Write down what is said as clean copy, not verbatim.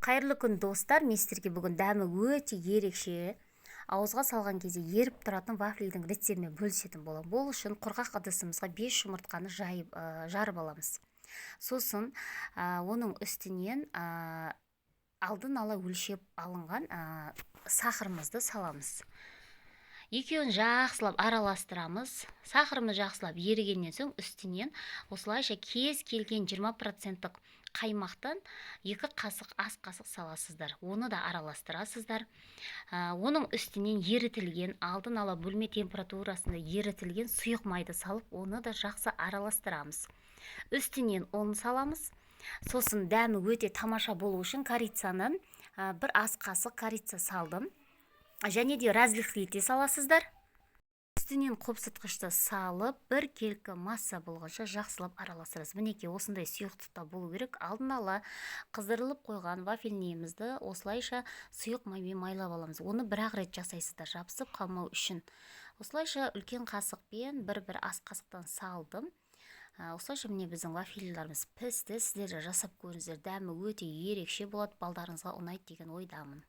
Қайырлы күн, достар! Мен сіздерге бүгін дәмі өте ерекше, ауызға салған кезде еріп тұратын вафлидің рецептімен бөлісетін боламын. Ол үшін құрғақ ыдысымызға 5 жұмыртқаны жайып, жарып аламыз. Сосын оның үстінен алдын ала өлшеп алынған сахарымызды саламыз. Екеуін жақсылап араластырамыз. Сахарымыз жақсылап ерігеннен соң, үстінен осылайша кез келген 20 проценттік қаймақтан 2 қасық ас қасық саласыздар, оны да араластырасыздар. Оның үстінен ерітілген, алдын ала бөлме температурасында ерітілген сұйық майды салып, оны да жақсы араластырамыз. Үстінен ұн саламыз. Сосын дәмі өте тамаша болу үшін корицаны, бір ас қасық корица салдым, және де разрыхлитель саласыздар. Үстінен қопсытқышты салып, бір келкі масса болғанша жақсылап араластырасыз. Мінекей, осындай сұйықтықта болу керек. Алдын ала қыздырылып қойған вафельныйымызды осылайша сұйық маймен майлап аламыз. Оны бір ақ рет жасайсыздар, жабысып қалмау үшін. Осылайша үлкен қасықпен бір-бір ас қасықтан салдым. Осылайша, міне, біздің вафельларымыз пісті. Сіздер де жасап көріңіздер, дәмі өте ерекше болады, балдарыңызға ұнайды деген ойдамын.